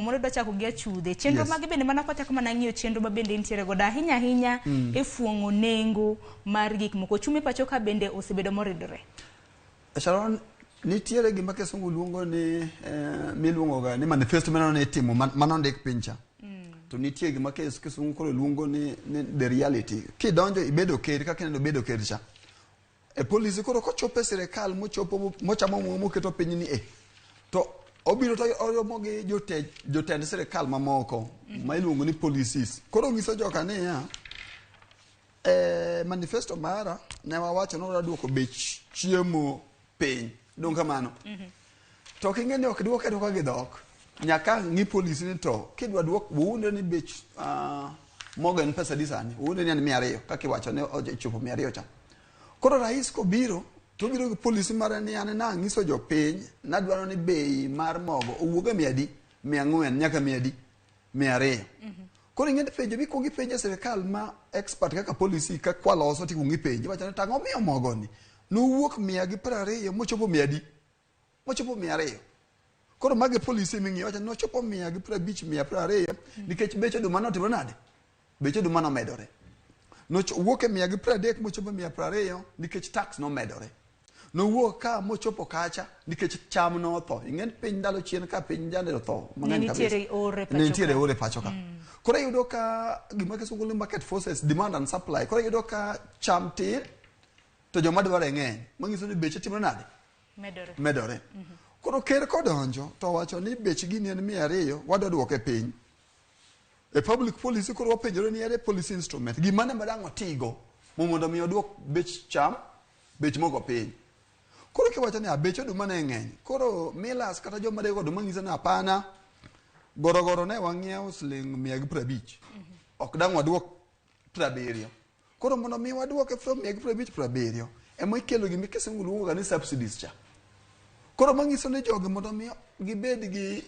Mondo dwa chako gi achudhe. Chenro Yes. mage bende mana kwachako mana ng'iyo chenro ma bende nitiere godo ahinya ahinya e fuong'o nengo mar gik moko. Ochumi pacho ka bende osebedo moridore. Sharon, nitiere gima kisungu luongo ni miluongo ga ni manifesto mano ni itimo mano ndik piny cha. To nitie gima kisungu koro luongo ni the reality. Kidonjo ibedo ker kaka ineno bedo ker cha. E policy koro kochopo e sirikal mochopo mochamo muma moketo piny ni e to obiro to oromo gi jotend sirikal mamoko ma iluongo ni policies. Koro nyiso joka niya, manifesto mara ne wawacho ni wadwa duoko bech chiemo piny. Dong kamano. To king'e ni ok duoke aduoka gi dhok. Nyaka ng'i policy ni to kidwa duok wuonde ni bech mogo en pesa adi sani. Wuonde ni en 200 kaka iwacho ni ochopo 200 cha. Koro rais kobiro to obiro gi policy mare ni an nang'iso jopiny nadwaro ni bei mar mogo owuog e 100 adi? 400 nyaka 100 adi? 200. Koro ing'e ni penjo mikuongo ipenjo sirikal ma expert kaka policy ka kwaloso tikuongo ipenjo iwacho ni tang'o miyo mogo ni nowuok 120 mochopo 100 adi? Mochopo 200. Koro magi policy ming'iyo wacho ni nochopo 150 120 nikech bech oduma notimore nade? Bech oduma nomedore. Nowuok e 130 mochopo 120 nikech tax nomedore. Nowuok ka mochopo kacha nikech cham notho. Ing'e ni piny ndalo chien ka piny jande otho mang'eny Ne nitiere kabisa. ore Ne pacho nitiere ka. ore pacho ka. Koro iyudo ka gima kisungu ni market forces, demand and supply. Koro iyudo ka cham tin to joma dware ng'eny. Manyiso ni beche timore nade? Medore. Medore. Koro ker kodonjo to owacho ni bech gini en 200, wadwa duoke piny. E public policy koro wapenjore ni ere policy instrument. Gimane ma dang' otigo mondo mi oduok bech cham, bech mogo piny. Koro kiwacho ni bech oduma ne ng'eny. Koro millers kata joma rego oduma nyiso ni hapana. Gorogoro ne wang'iewo siling 150. Ok dang' waduok 70. Koro mondo mi waduoke from 150 70, ema ikelo gima kisungu luongo ga ni subsidies cha. Koro manyiso ni jogi mondo mi gibed gi